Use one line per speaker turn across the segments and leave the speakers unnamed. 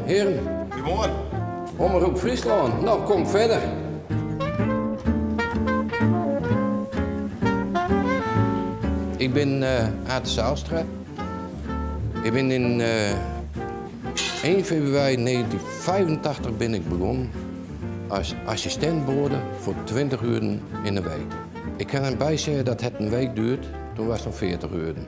Heren.
Goeiemoarn.
Omrop Fryslân, no kom verder. Ik bin Ate Zijlstra. Ik bin yn 1 febrewaris 1985 bin ik begûn as assistint-boade foar 20 uren yn 'e week. Ik kin derby sizze dat it in week duurt, doe wie it noch 40 uren.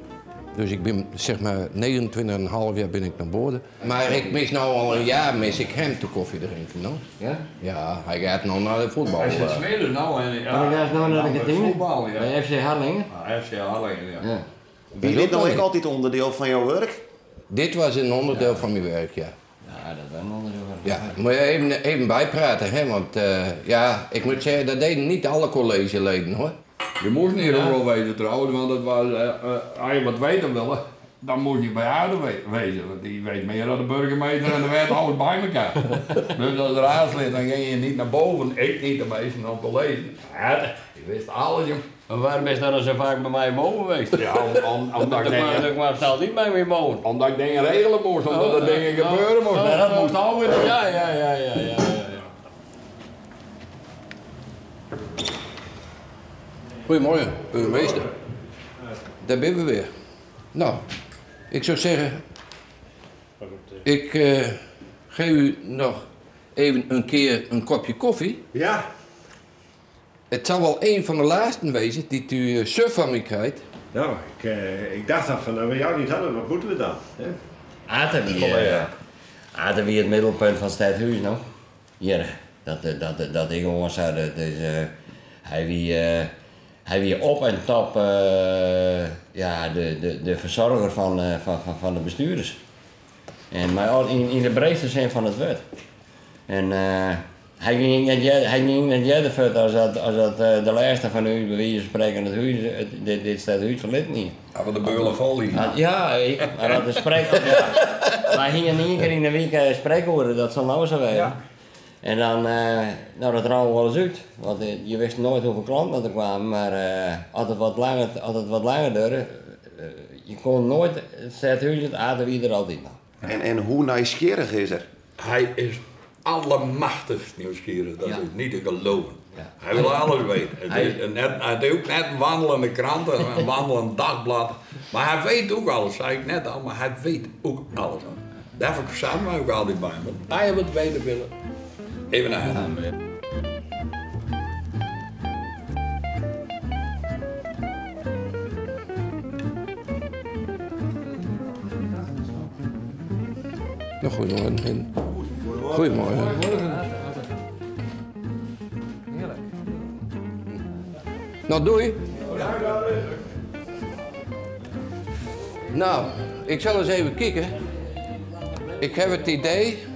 Dus ik bin zeg maar 29,5 jaar bin ik noch boade. Mar ik mis no al in jaar mis ik him te kofje drinken, no.
Ja?
Ja, hy giet no nei de fuotbal.
Hy sit smiddags no en ja,
Hy giet no nei de kantine?
Fuotbal, ja.
By FC Harlingen?
Ja, FC Harlingen, ja.
Ja.
Wie dit no ek altyd ûnderdiel fan jo wurk?
Dit was in onderdeel fan myn wurk, ja.
Ja, dat was in onderdeel fan
Ja, moet je even bijpraten, hè, want ja, ik moet zeggen, dat deden niet alle collegeleden, hoor.
Je moest hier ook wel weten trouwens, want het was, als je wat weten wilde, dan moest je bij Ate wezen. Want die weet meer dan de burgemeester en de wethouder bij elkaar. Dus als raadslid, dan ging je niet naar boven, ik niet de meesten om te lezen. Ate, die wist alles, jong.
Maar waarom is dat dan zo vaak bij mij boven geweest?
Ja, omdat ik dingen
Ik kwam altijd bij mij boven.
Omdat ik dingen regelen moest, omdat er dingen gebeuren moesten. En dat moest alweer doen.
Ja, ja, ja, ja, ja, ja.
Goedemorgen, burgemeester. Daar ben we weer. Nou, ik zou zeggen, ik geef u nog even een keer een kopje koffie.
Ja.
Het zal wel een van de laatsten wezen die u suf van me krijgt.
Nou, ik dacht dat van, nou, we jou niet hadden, wat moeten we dan? Hè?
Ate wie, Ate wie het middelpunt van het stadhuis, nou. Hier, dat ik gewoon zei, dat is, hij wie op en top ja, de verzorger van de bestuurders. En, maar al in de breedste zin van het woord. En hij ging net eerder voort als dat de laatste van u, bij wijze van spreken, het huis, het, dit, dit stadhuis verliet niet.
Ja, want de beulen vol hier.
Ja, ja, ik, maar dat de spreek, ja. Wij gingen één keer in de week spreekwoorden, dat zal nou zo zijn.
Ja.
En dan, nou, dat trouwen we wel eens uit. Want je wist nooit hoeveel klanten er kwamen, maar als het wat langer duurde, je kon nooit het stadhuis, het aten wie er altijd nog.
En hoe nieuwsgierig is er?
Hij is allemachtig nieuwsgierig, dat
Ja.
is niet te geloven.
Ja.
Hij wil alles weten. Het
Hij
is net, hij heeft ook net een wandelende krant, een wandelend dagblad. Maar hij weet ook alles, zei ik net al, maar hij weet ook alles. Daarvoor zaten wij ook altijd bij hem. Want hij wil het weten willen. Even naar hem.
Nou, goedemorgen. Goedemorgen. Nou, doei. Nou, ik zal eens even kijken. Ik heb het idee.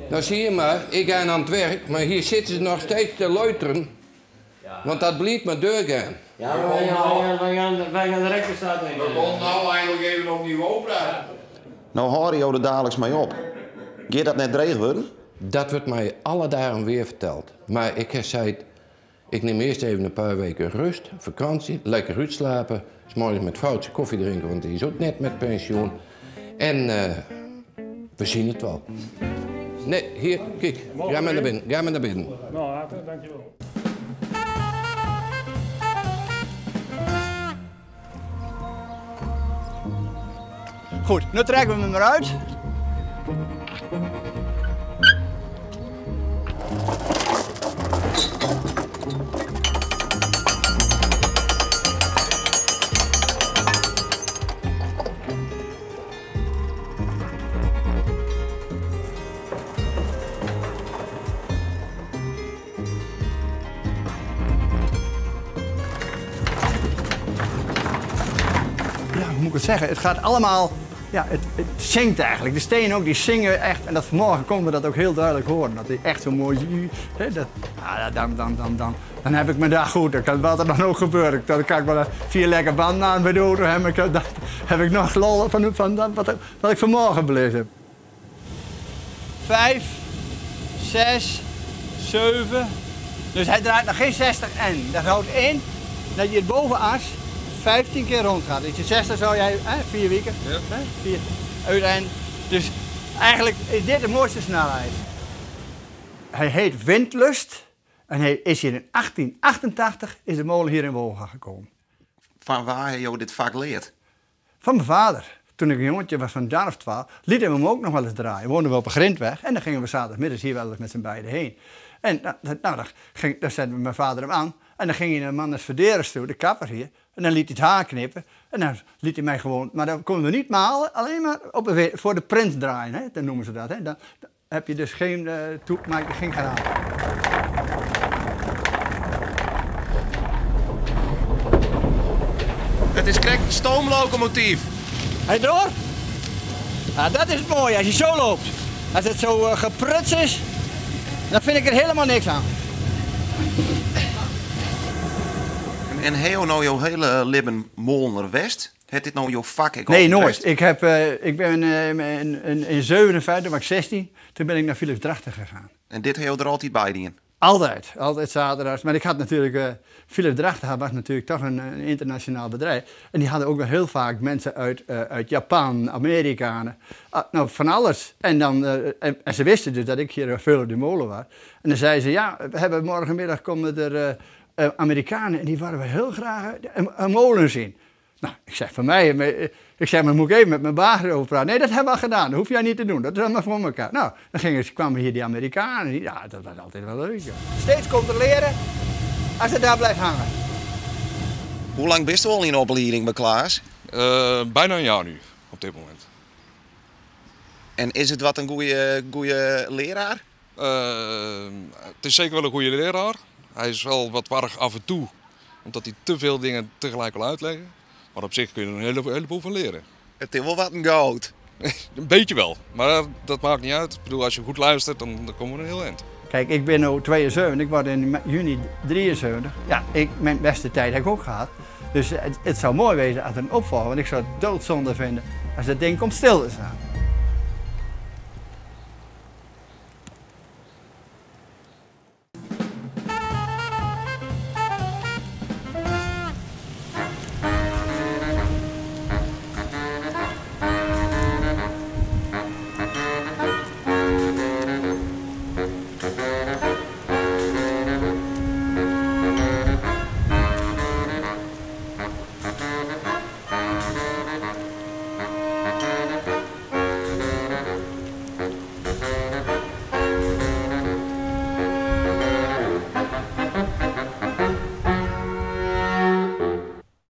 Nou zie je maar, ik ga aan het werk, maar hier zitten ze nog steeds te luisteren. Want dat blijft maar doorgaan.
Ja, maar wij gaan direct de stad in.
We konden nou eigenlijk even op niveau praten.
Nou hou je er dadelijks mee op. Gaat dat net dreig worden?
Dat wordt mij alle dagen weer verteld. Maar ik heb gezegd, ik neem eerst even een paar weken rust, vakantie, lekker uitslapen. 's Morgens met vrouwtje koffie drinken, want die is ook net met pensioen. En we zien het wel. Nee, hier, kijk. Ga maar naar binnen. Ga maar naar binnen.
Nou, Ate, dankjewel.
Goed, nu trekken we hem eruit. Ja, hoe moet ik het zeggen? Het gaat allemaal, ja, het zingt eigenlijk. De stenen ook, die zingen echt. En dat vanmorgen konden we dat ook heel duidelijk horen. Dat die echt zo mooi, hè, dat, ja, dan, dan, dan, dan, dan heb ik mijn dag goed. Dan kan wat er dan ook gebeuren. Dan kan ik wel 4 lekker banden aan bij de auto hebben. Dan heb ik nog lol van dat, wat ik vanmorgen beleefd heb. 5, 6, 7. Dus hij draait nog geen 60 N. Dat houdt in dat je het bovenas 15 keer rond gaat. Dus je 60 zou jij, hè, 4 weken,
Ja.
hè, 4 uiteind. Dus Eigenlijk is dit de mooiste snelheid. Hij heet Windlust en hij is hier in 1888 is de molen hier in Wolvega gekomen.
Fan wa ha jo dit fak leard?
Van mijn vader. Toen ik een jongetje was van een jaar of 12, liet hij hem ook nog wel eens draaien. Woonden we op de Grindweg en dan gingen we zaterdagmiddags hier wel eens met z'n beiden heen. En nou, nou, dan, ging, dan zette mijn vader hem aan en dan ging hij naar Mannes Verderes toe, de kapper hier. En dan liet hij het haar knippen en dan liet hij mij gewoon... Maar dan konden we niet malen, alleen maar op de, voor de print draaien, hè, dan noemen ze dat. Hè. Dan, dan heb je dus geen, uh, maak je geen graan.
Het is krekt een stoomlocomotief.
Hij door? Ja, dat is het mooie, als je zo loopt. Als het zo uh, gepruts is, dan vind ik er helemaal niks aan.
En, en ha nou jouw hele libben moolner west? Het dit nou jouw vak? Ik
nee, nooit. Ik, heb, uh, ik ben uh, in, in, in 57, was ik 16, toen ben ik naar Philips Drachten gegaan.
En dit heb je er altijd bij dien?
Altijd, altijd zaterdags. Maar ik had natuurlijk, Philips Drachten was natuurlijk toch een internationaal bedrijf. En die hadden ook wel heel vaak mensen uit Japan, Amerikanen, nou van alles. En, dan, en, ze wisten dus dat ik hier veel op de molen was. En dan zeiden ze, ja, we hebben morgenmiddag komen er Amerikanen en die willen we heel graag een molen zien. Nou, ik zeg van mij, ik zeg, maar moet ik even met mijn baas erover praten? Nee, dat hebben we al gedaan, dat hoef jij niet te doen, dat is allemaal voor elkaar. Nou, dan gingen, kwamen hier die Amerikanen, ja, dat was altijd wel leuk. Ja. Steeds controleren als het daar blijft hangen.
Hoe lang bist u al in opleiding bij Klaas?
Bijna een jaar nu, op dit moment.
En is het wat een goede leraar?
Het is zeker wel een goede leraar. Hij is wel wat warrig af en toe, omdat hij te veel dingen tegelijk wil uitleggen. Maar op zich kun je er een heleboel van leren.
Het is wel wat een goud.
Een beetje wel, maar dat maakt niet uit. Ik bedoel, als je goed luistert, dan komen we een heel eind.
Kijk, ik ben nu 72, ik word in juni 73. Ja, ik, mijn beste tijd heb ik ook gehad. Dus het zou mooi wezen als er een opvolger, want ik zou het doodzonde vinden als dat ding komt stil te staan.